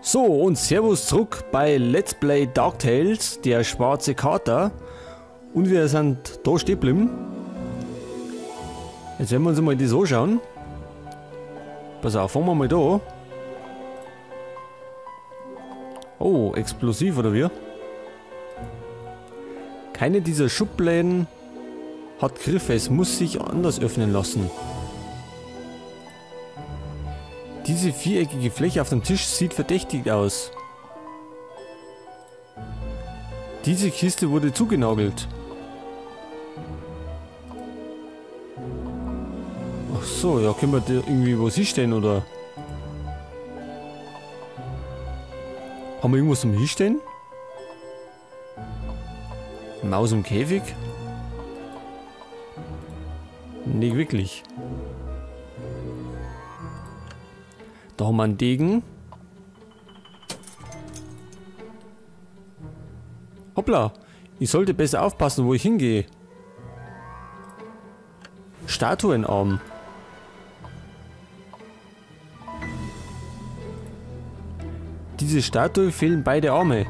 So, und Servus zurück bei Let's Play Dark Tales, der schwarze Kater. Und wir sind da stehen geblieben. Jetzt werden wir uns mal das anschauen. Pass auf, fangen wir mal da. Oh, explosiv oder wie? Keine dieser Schubläden hat Griffe, es muss sich anders öffnen lassen. Diese viereckige Fläche auf dem Tisch sieht verdächtig aus. Diese Kiste wurde zugenagelt. Ach so, ja, können wir da irgendwie was hinstellen, oder? Haben wir irgendwas zum Hinstellen? Maus im Käfig? Nicht wirklich. Da haben wir einen Degen. Hoppla, ich sollte besser aufpassen, wo ich hingehe. Statuenarm. Diese Statue fehlen beide Arme.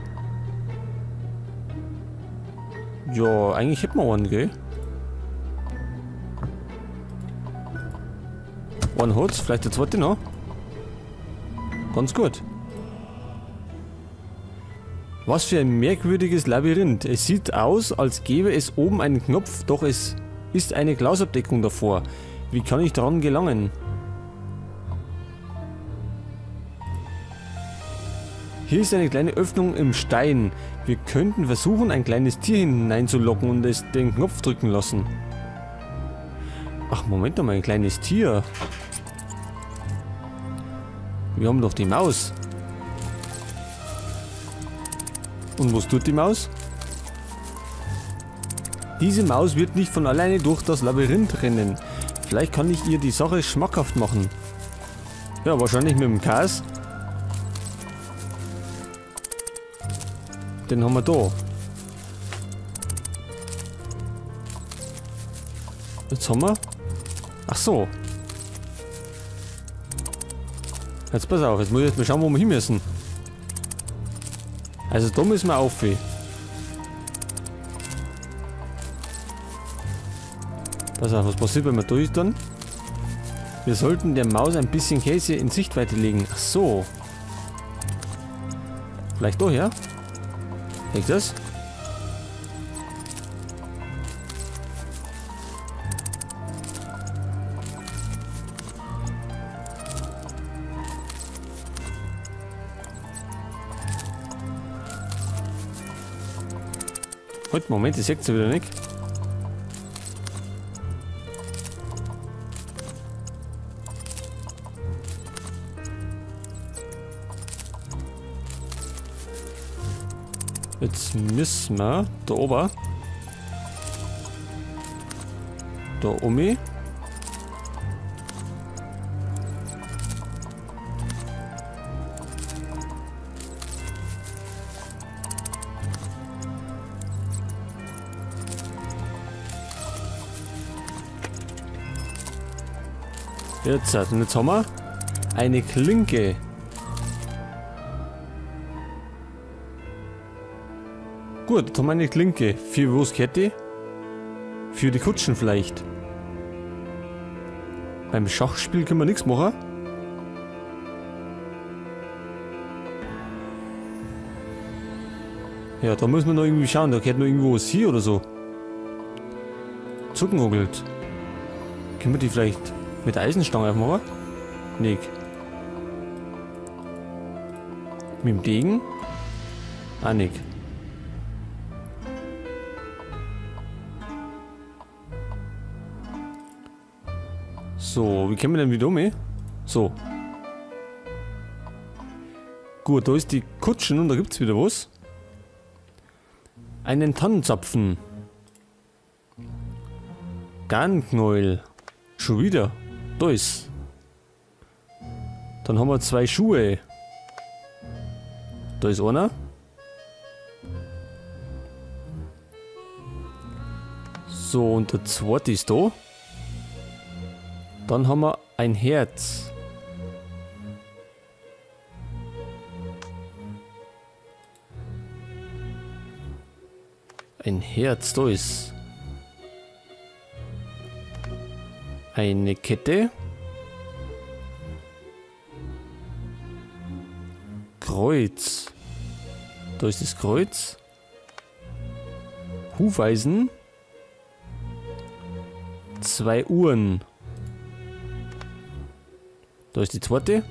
Ja, eigentlich hätten wir einen, gell? Einen hat's, vielleicht der zweite noch. Ganz gut. Was für ein merkwürdiges Labyrinth. Es sieht aus, als gäbe es oben einen Knopf, doch es ist eine Glasabdeckung davor. Wie kann ich daran gelangen? Hier ist eine kleine Öffnung im Stein. Wir könnten versuchen, ein kleines Tier hineinzulocken und es den Knopf drücken lassen. Ach, Moment mal, ein kleines Tier. Wir haben doch die Maus. Und was tut die Maus? Diese Maus wird nicht von alleine durch das Labyrinth rennen. Vielleicht kann ich ihr die Sache schmackhaft machen. Ja, wahrscheinlich mit dem Kas. Den haben wir da. Jetzt haben wir... Ach so. Jetzt pass auf, jetzt muss ich jetzt mal schauen, wo wir hin müssen. Also da müssen wir auf. Pass auf, was passiert, wenn wir durch dann? Wir sollten der Maus ein bisschen Käse in Sichtweite legen. Ach so. Vielleicht da her? Hängt das? Halt, Moment, ich sehe sie wieder nicht. Jetzt müssen wir da oben. Da oben. Jetzt, und jetzt haben wir eine Klinke. Gut, jetzt haben wir eine Klinke. Für was gehört die? Für die Kutschen vielleicht. Beim Schachspiel können wir nichts machen. Ja, da müssen wir noch irgendwie schauen. Da gehört noch irgendwo was hier oder so. Zuckenhogelt. Können wir die vielleicht mit der Eisenstange aufmachen? Nee. Mit dem Degen? Ah, nicht. So, wie kommen wir denn wieder um? So. Gut, da ist die Kutschen und da gibt es wieder was. Einen Tannenzapfen. Garnknäuel. Schon wieder. Da ist. Dann haben wir zwei Schuhe. Da ist einer. So, und der zweite ist da. Dann haben wir ein Herz. Ein Herz, da ist. Eine Kette. Kreuz. Da ist das Kreuz. Hufeisen. 2 Uhren. Da ist die zweite.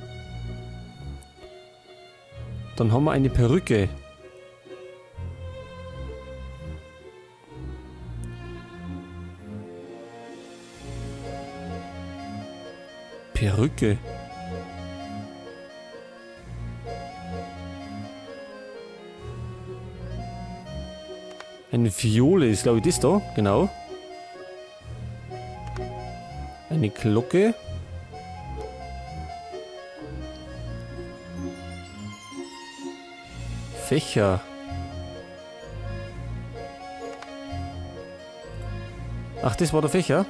Dann haben wir eine Perücke. Perücke. Eine Fiole ist, glaube ich, das da. Genau. Eine Glocke. Fächer. Ach, das war der Fächer.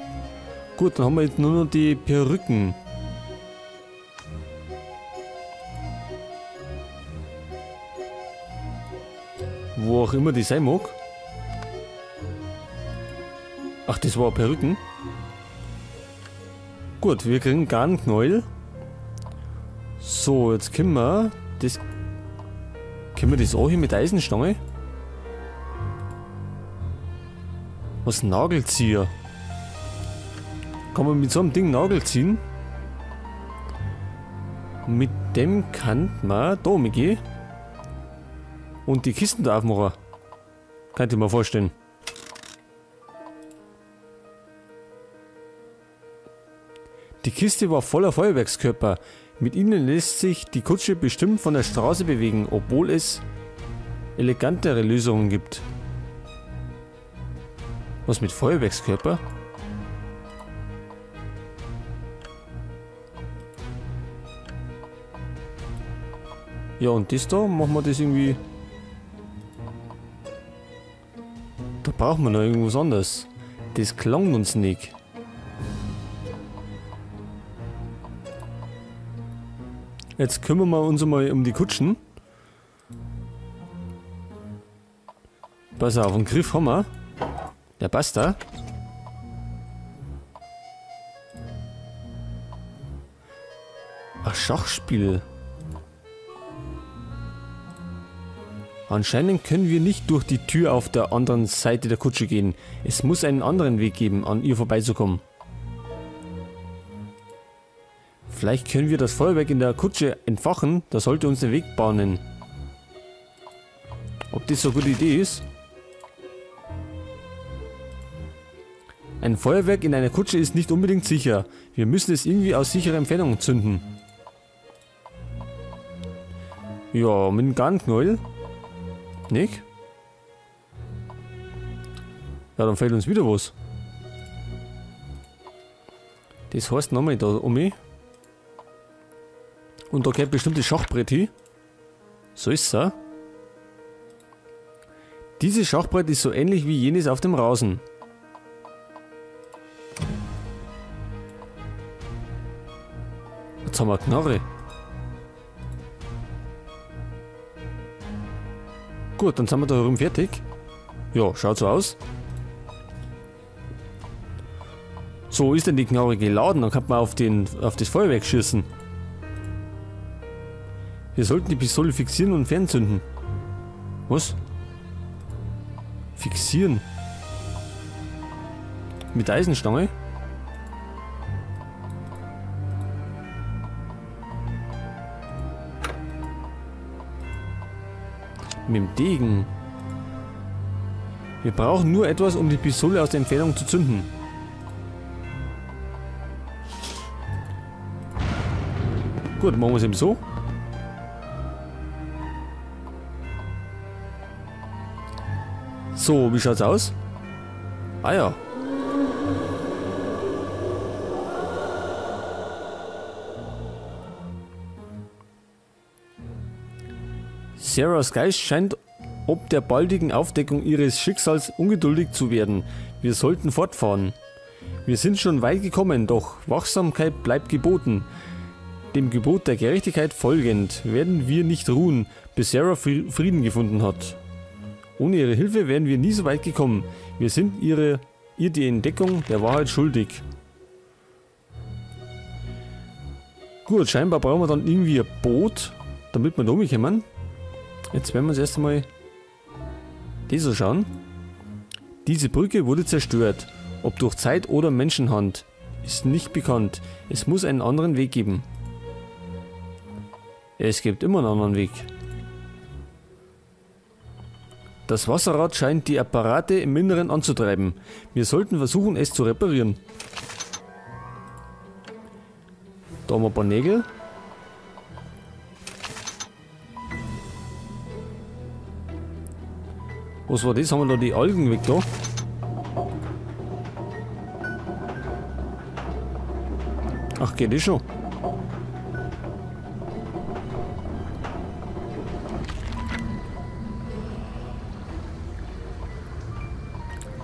Gut, dann haben wir jetzt nur noch die Perücken. Wo auch immer die sein mag. Ach, das war Perücken. Gut, wir kriegen Garnknäuel. So, jetzt können wir das... Können wir das auch hier mit Eisenstange? Was? Nagelzieher? Kann man mit so einem Ding Nagel ziehen? Mit dem kann man da mitgehen. Und die Kisten da aufmachen. Könnt ihr mir vorstellen. Die Kiste war voller Feuerwerkskörper. Mit ihnen lässt sich die Kutsche bestimmt von der Straße bewegen, obwohl es elegantere Lösungen gibt. Was mit Feuerwerkskörper? Ja, und das da, machen wir das irgendwie... Da brauchen wir noch irgendwas anderes. Das klang uns nicht. Jetzt kümmern wir uns mal um die Kutschen. Pass auf, einen Griff haben wir. Der passt da. Ach, Schachspiel. Anscheinend können wir nicht durch die Tür auf der anderen Seite der Kutsche gehen. Es muss einen anderen Weg geben, an ihr vorbeizukommen. Vielleicht können wir das Feuerwerk in der Kutsche entfachen, das sollte uns den Weg bahnen. Ob das so eine gute Idee ist? Ein Feuerwerk in einer Kutsche ist nicht unbedingt sicher. Wir müssen es irgendwie aus sicherer Entfernung zünden. Ja, mit dem Garnknäuel. Nicht? Ja, dann fehlt uns wieder was. Das heißt nochmal da um mich. Und da geht bestimmt das Schachbrett hin. So ist es. Dieses Schachbrett ist so ähnlich wie jenes auf dem Rasen. Jetzt haben wir eine Knarre. Gut, dann sind wir da herum fertig. Ja, schaut so aus. So, ist denn die Knarre geladen? Dann kann man auf das Feuerwerk schießen. Wir sollten die Pistole fixieren und fernzünden. Was? Fixieren? Mit Eisenstange? Mit dem Degen. Wir brauchen nur etwas, um die Pistole aus der Entfernung zu zünden. Gut, machen wir es eben so. So, wie schaut's aus? Ah ja. Sarahs Geist scheint ob der baldigen Aufdeckung ihres Schicksals ungeduldig zu werden. Wir sollten fortfahren. Wir sind schon weit gekommen, doch Wachsamkeit bleibt geboten. Dem Gebot der Gerechtigkeit folgend werden wir nicht ruhen, bis Sarah Frieden gefunden hat. Ohne ihre Hilfe wären wir nie so weit gekommen. Wir sind ihr die Entdeckung der Wahrheit schuldig. Gut, scheinbar brauchen wir dann irgendwie ein Boot, damit wir da rumkommen. Jetzt werden wir uns erst einmal das anschauen. Diese Brücke wurde zerstört. Ob durch Zeit oder Menschenhand, ist nicht bekannt. Es muss einen anderen Weg geben. Es gibt immer einen anderen Weg. Das Wasserrad scheint die Apparate im Inneren anzutreiben. Wir sollten versuchen, es zu reparieren. Da haben wir ein paar Nägel. Was war das? Haben wir da die Algen weg da? Ach, geht das schon?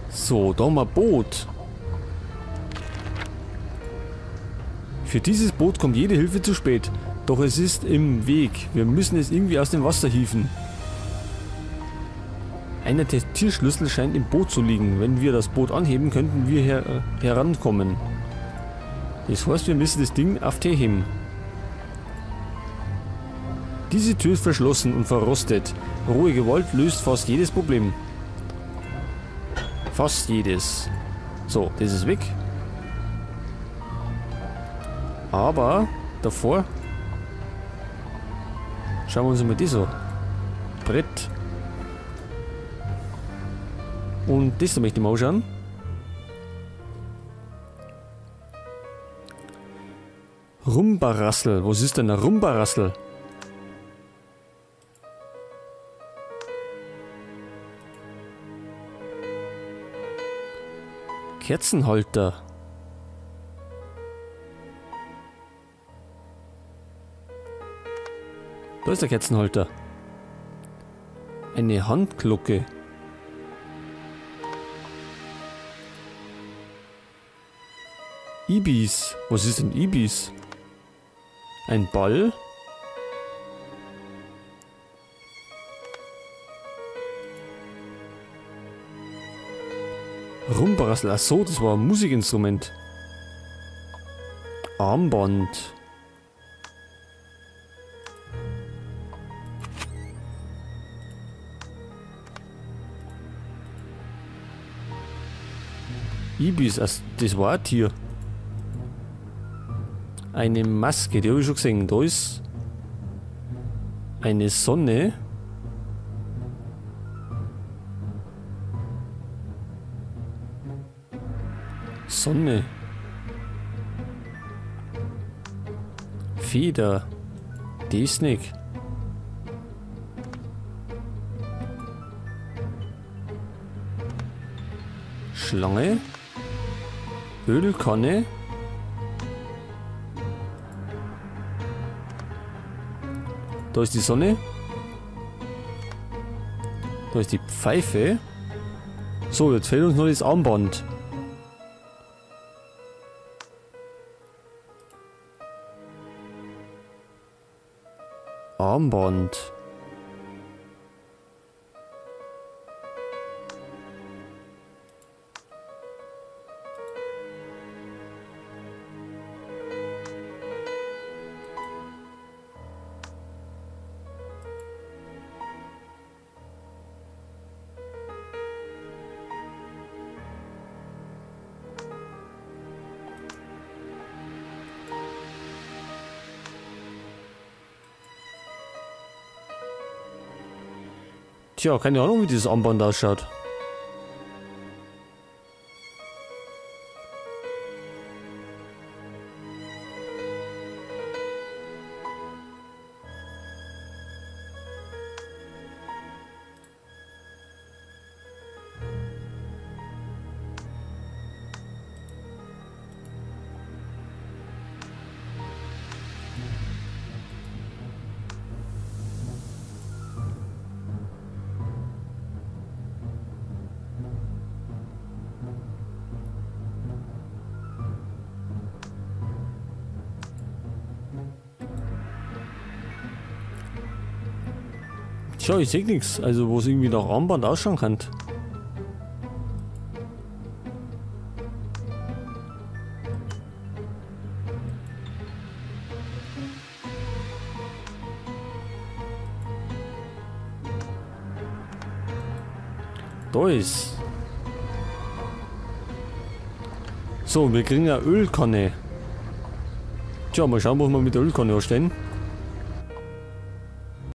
So, da haben wir ein Boot. Für dieses Boot kommt jede Hilfe zu spät. Doch es ist im Weg. Wir müssen es irgendwie aus dem Wasser hieven. Einer der Tierschlüssel scheint im Boot zu liegen. Wenn wir das Boot anheben, könnten wir herankommen. Das heißt, wir müssen das Ding auf Tee heben. Diese Tür ist verschlossen und verrostet. Rohe Gewalt löst fast jedes Problem. Fast jedes. So, das ist weg. Aber davor schauen wir uns mal das an. Brett. Und das da möchte ich mal anschauen. Rumbarassel. Was ist denn ein Rumbarassel? Kerzenhalter. Da ist der Kerzenhalter. Eine Handglocke. Ibis. Was ist denn Ibis? Ein Ball? Rumbarassel. Ach so, das war ein Musikinstrument. Armband. Ibis, das war ein Tier. Eine Maske, die habe ich schon gesehen. Da ist eine Sonne. Sonne. Feder. Die ist nicht. Schlange. Ölkanne. Da ist die Sonne. Da ist die Pfeife. So, jetzt fehlt uns noch das Armband. Armband. Tja, keine Ahnung, wie dieses Armband ausschaut. Tja, ich seh nichts. Also, wo es irgendwie nach Armband ausschauen kann. Da ist. So, wir kriegen eine Ölkanne. Tja, mal schauen, was wir mit der Ölkanne anstellen.